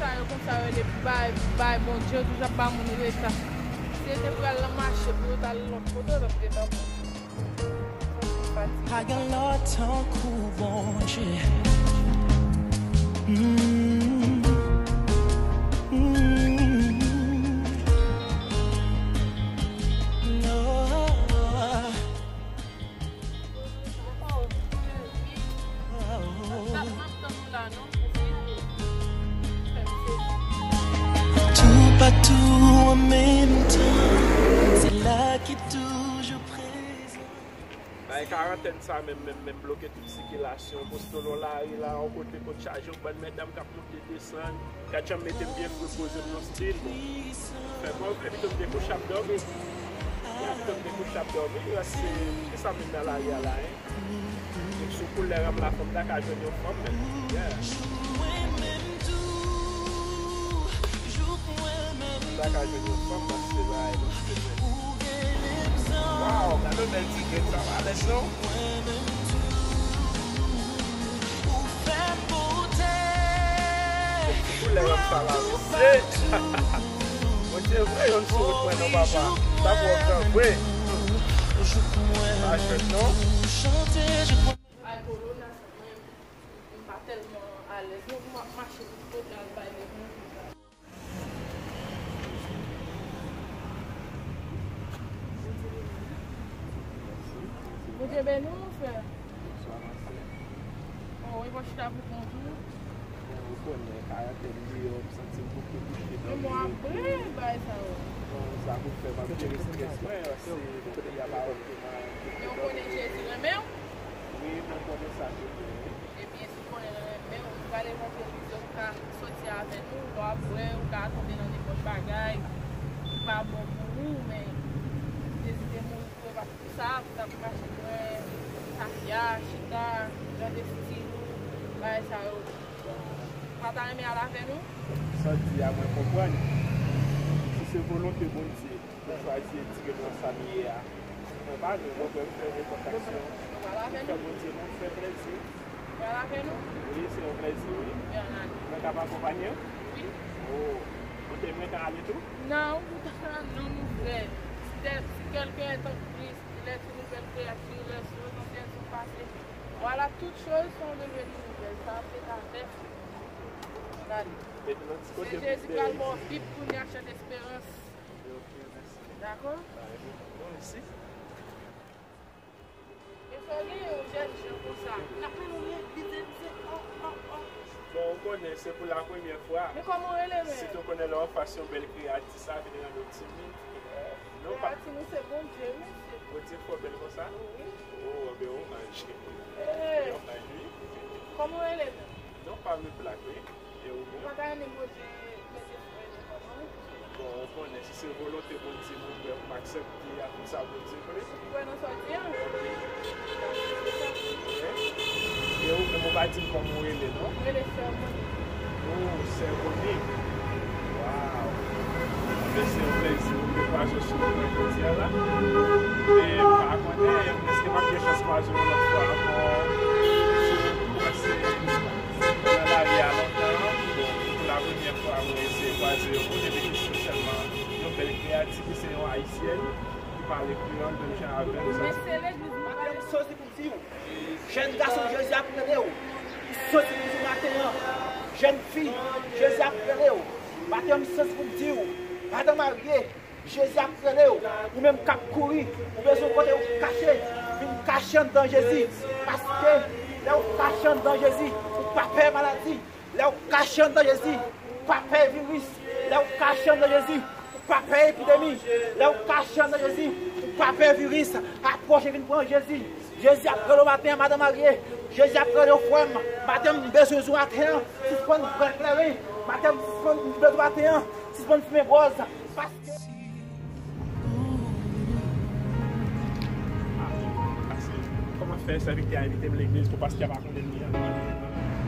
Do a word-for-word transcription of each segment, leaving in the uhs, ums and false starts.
Sa yo konsa yo rele bay, bay, Bondye toujou ap ba moun reta. Si yo te pral nan mache pou yo t al lòt kote, yo t ap gen tanpon. Sa se fatige. Pa gen lò tankou Bondye. Mm, mm, no. Toupatou an menm tan, se la ki toujou prezan. Bay karantèn sa menm, menm, menm bloke tout sikilasyon. Poste w nan lari la, yon kote kot chaje yon bann medam k ap monte desann. Gad jan m mete m byen fou, poze m nan stil, bon. Fè kòman w vle, pito m te kouche ap dòmi. Ya, pito m te kouche ap dòmi, paske se sa m vin nan lari a la, hein. Sou koulè ranm la, fò m ta ka jwenn yon fanm, men. Yeah. M ta ka jwenn yon fanm, paske bagay nan stil, men. Waw, gade yon bèl ti grenn sa, pa alèz non. Koulè ranm sa la, mesye. Bondye, voye youn sou wout mwen non, papa. Sa pwòp nan vre. Pa jwèt non. Ay, kolona sa, mwen, m pa tèlman alèz non pou m ap mache tout kote al bay lèv non. Bondye beni w, mon frè. Bonswa, ma sè. Oh, wi, bon, chita pou kont ou. Bon, ou konnen, karantèn deyò, m santi m poko kouche dòmi. Men mwen ap byen bay sa yo. Bon, sa pou fè m ap jere strès mwen, paske kote y ap avè m. Men ou konnen Jezi renmen w? Wi, mwen konnen sa tou vre, wi. Ebyen, si w konnen l renmen w, li pral evanjelize w, ou ka soti avè nou, lè w ap bwè, ou ka tonbe nan nenpòt bagay ki pa bon pou ou, men Jezi te mouri pou yo, pa pou sa, pou t ap mache bwè tafya, chita, gade stil ou, bagay sa yo. Ou pa ta renmen al avè nou? Sa w di a, mwen konprann. Si se volonte Bondye, mwen chwazi retire m nan sa m ye a. Mwen pa nou, mwen kwè m fè nenpòt aksyon. Ou pral avè nou? Fè Bondye nou fè plèzi. Ou pral avè nou? Wi, se yon plèzi, wi. Mwen ka akonpanye w? Wi. Oh. Kote mwen ka ale tou? Non, ou ta ka non, mon frè. Step, si quelqu'un est en Christ, il est une nouvelle créature, les choses anciennes sont passées. Voilà, toutes choses sont devenues nouvelles. Sa se la nèf. Gade. Se Jezi k pral ba w Bib kounye a, chante esperans. Ok, mèsi. Dakò? Bon, mèsi. Men fò w gen yon jèn jan konsa. N ap mennen w legliz, e misye, oh, oh, oh. Bon, ou konnen, se pou la premyè fwa. Men kòman w rele menm? Si te konnen lè w anfas yon bèl kreyati, sa vin rann ou timid. Non, pa. Kreyati nou se Bondye, mesye. Bondye fè w bèl konsa? Wi. Oh, bèl omaj. Bèl omaj, wi. Kòman w rele menm? Non, pa m Black, wi. E ou menm? Ou pa ta renmen Bondye mete frè nou kòman? Bon, ou konnen, si se volonte Bondye, mwen prè pou m aksepte ak tout sa Bondye vle. Ou kwè nan sa w di a? Wi. E ou menm, ou pa di m kòman w rele, non? Mwen rele Sè Monique. Oh, Sè Monique. Waw. Ebyen, se yon plèzi pou m te kwaze w sou mwen jodi a la. E m pa konnen, èske m ap gen chans kwaze w yon lòt fwa ankò sou wout mwen, paske nan lari a lontan, bon, pou la premyè fwa, mwen eseye kwaze yon moun, epi ki espesyalman yon bèl kreyati ki se yon ayisyèn ki pale kreyòl menm jan avè m. Men se legliz nou pale. Maten m sezi pou m di w, jèn gason, Jezi ap rele w. M sezi pou m di w maten an, jèn fi, Jezi ap rele w. Maten an m sezi pou m di w, madan marye, Jezi ap rele w. Ou menm k ap kouri, ou bezwen kote ou kache, vin kache anndan Jezi. Paske lè ou kache anndan Jezi, ou pa pè maladi. Lè ou kache anndan Jezi, ou pa pè viris. Lè ou kache anndan Jezi, ou pa pè epidemi. Lè ou kache anndan Jezi, ou pa pè viris. Apwoche vin pran Jezi. Jezi ap rele w maten an, madan marye. Jezi ap rele w, frè m. Maten m bezwen w maten an. Sispann pran kleren. Maten m sispann bezwen w maten an. Sispann fimen bwòz. Paske... Kòman fè sèvitè a envite m legliz pou pastè a pa konnen li an?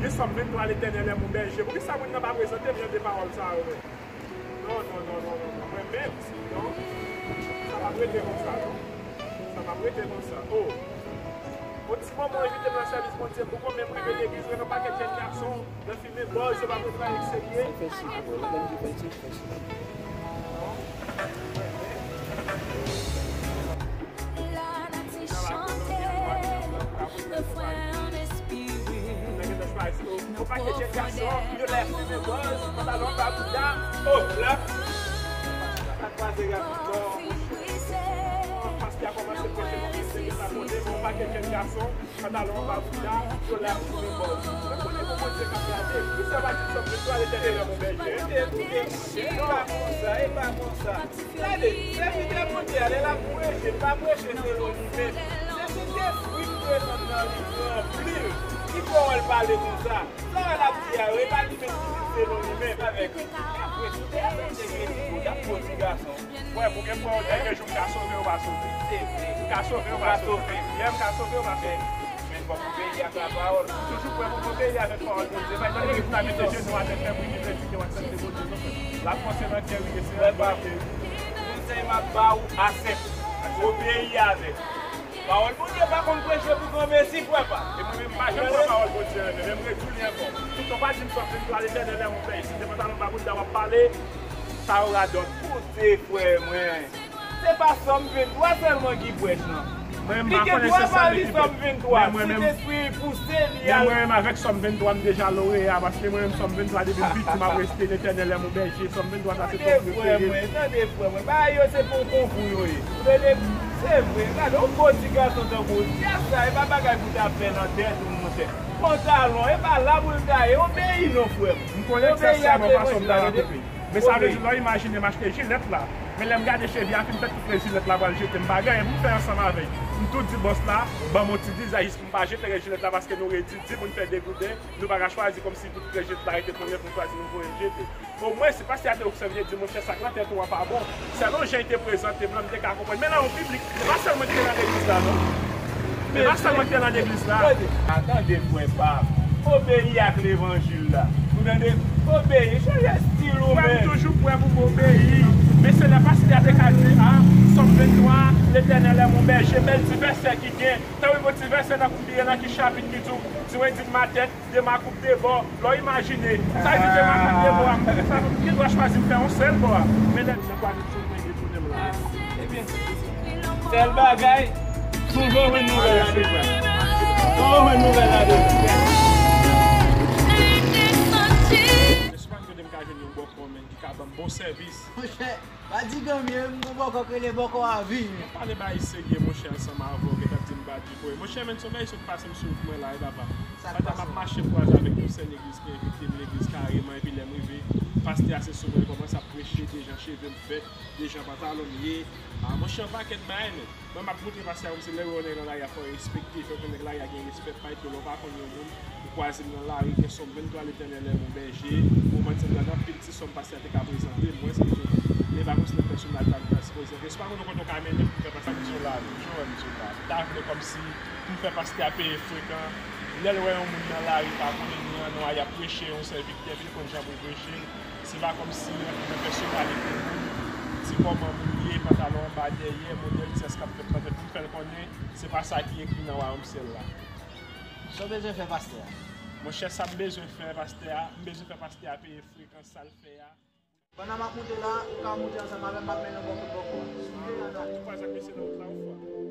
Gen Sòm venntwa, Letènèl est mon berger. Poukisa moun nan pa prezante m jan de pawòl sa yo menm? Non, non, non, non, non, non, mwen menm, non. Sa p ap rete konsa, non. Sa p ap rete konsa. Oh. Yon ti moman, envite m nan sèvis Bondye, m poko menm rive legliz, wè yon pakèt jèn gason nan fimen bòz, yo pa konn travay serye. Sa l fè sik, bro. Lè m di fè sik, fè sik. Lanati chante, refren an espire. Yon pakèt jèn gason, yo lè fimen bòz, pantalon ba bouda, oh, la. Sa k pase, gason? Pastè a kòmanse preche, kòmanse gen sa kote, yon pakèt jèn gason, pantalon ba bouda, yo lè fimen bòz. Mwen konnen gon Bondye k ap gade. Kisa w pa di sòm vennntwa, Letènèl è mon bèje? Koute, koute, koute. E pa konsa, e pa konsa. Gade, sèvitè Bondye a, lè l ap preche, l pa preche selon li menm. Se Sentespri ki prezan nan li, ki ranpli l, ki fè w wè l pale konsa. Sa w wè l ap di a yo, e pa li menm ki di selon li menm. Avèk. Apre, si w te ap entegrite, w t ap pwodui gason. Frè, pou gen frè w, dènye jou, m ka sove ou pa sove. M ka sove ou pa sove. Yeah, m ka sove ou pa sove. Men fòk obeyi ak lapawòl. Toujou prè pou obeyi avèk pawòl Bondye. Pa egzanp, legliz la mete jenou atè, fè pri, li vle di ke w aksepte Bondye, non, frè. L ap fòse nan kè, wi, e se frè pa vre. Konsèy m ap ba ou a senp. Obeyi avèk. Pawòl Bondye pa konn preche pou granmesi, frè pa. E mwen menm, m pa janm pran pawòl Bondye an men, men m redi w li ankò. Toutan w pa di m sòm vennntwa, Letènèl è mon bèje, si se pantalon ba bouda w ap pale, sa yo radòt. Koute, frè mwen. Se pa sòm vennntwa sèlman ki prèch, non. Mwen, m pa konnen se sa li ki prèch. Sèlman vennntwa, men mwen menm, Sentespri pouse li al. Men mwen menm, avèk sòm vennntwa, m deja loreya, paske mwen menm, sòm vennntwa, depi m piti, m ap resite Letènèl è mon bèje. Sòm vennntwa, sa se sòm prefere m. Tande, frè mwen, tande, frè mwen. Bagay yo, se pou konkou yo ye. Ou tande? Se vre, gade, yon gwo ti gason tankou w, dyas sa, e pa bagay pou w ta fè nan tèt ou, monchè. Pantalon, e pa la pou l ta ye, obeyi non, frè m. M konnen eksè sèlman fason m ta nan depi. Men sa vle di, lè w imajine m achte jilèt la, men lè m gade cheve a fin fèt, tout rès jilèt la pral jete, m pa gen anyen pou m fè ansanm avè l. M tou di bòs la, ban m yon ti dizè jis pou m pa jete rès jilèt la, paske nou redi, di moun fè degouden, nou pa ka chwazi kòmsi pou tout rès jilèt la rete kounye pou n chwazi nouvo rès jete. Omwen, si pastè a te obsève, di, monchè, sa k nan tèt ou an pa bon. Sèlon jan l te prezante m lan, m te ka konprann. Men nan yon piblik, e pa sèl mwen ki te nan legliz la, non. E pa sèl mwen ki te nan legliz la. Tande, tande, frè pa m. Obeyi ak levanjil la. Ou tande? Obeyi, chanje estil ou menm. Frè m toujou prè pou m obeyi. Men se lè pastè a te ka di, a, sòm vennntwa, Letènèl è mon bèje, bèl ti vèsè ki gen. Tankou gon ti vèsè tankou m bliye nan ki chapit ki di w, di w, di m atè, de ma koup de bò. Lè w imajine, sa vle di de ma koup de bò a, m gen dwa chwazi m fè yon sèl bò a. Men lè nan kwa de sou mwen detounen m la. Ebyen, sèl bagay, si w bezwen nouvèl la deja. Si w bezwen nouvèl la deja. Espas kote m ka jwenn yon bòkò, men, ki ka ban m bon sèvis. Monchè, pa di granmye, m gon bòkò k rele bòkò a vi. Mwen pale bagay serye, monchè, ansanm avè w, gentan di m pa di vre. Monchè, men, se yon bagay sot pase m sou wout mwen la, wi, papa. Pandan m ap mache, m kwaze avèk yon sè legliz ki envite m legliz kareman, epi lè m rive, pastè a se sou mwen, li kòmanse ap preche, de jan cheve m fèt, de jan pantalon m ye. A, monchè, yon pakèt bagay, men. Mwen, m ap montre pastè a kòmsi lè w wè yon nèg nan lari a, fò w respekte, fò w fè nèg lari a gen respè, pa eto lè w pa konn yon moun, ou kwaze l nan lari, gen sòm vennntwa, Letènèl è mon bèje, ou mande m gade anpil ti sòm pastè a te ka prezante m, mwen, sa m di w. Men pa kòmsi nan pèsonaj la, m ta sipoze. Èske w pa konn kote w ka mennen m pou fè pastè a? M di w la, m di w, m di w la. M ta vle kòmsi pou m fè pastè a peye frekan. Lè l wè yon moun nan lari pa konnen ni an non a, y ap preche, yon sèvitè, epi l konn jan pou l preche. Se pa kòmsi nan pèsonalite moun, se kòman moun ye, pantalon anba dèyè, modèl dyas k ap fèt nan tèt, pou m fè l konnen se pa sa ki ekri nan wayòm syèl la. Sa w bezwen fè pastè a? Monchè, sa m bezwen fè pastè a, m bezwen fè pastè a peye frekans sa l fè a. Pandan m ap moute la, ou ka moute ansanm avè m, m ap mennen w bò kote bòkò a. Ou kwaze ak mesye nan wout la yon fwa.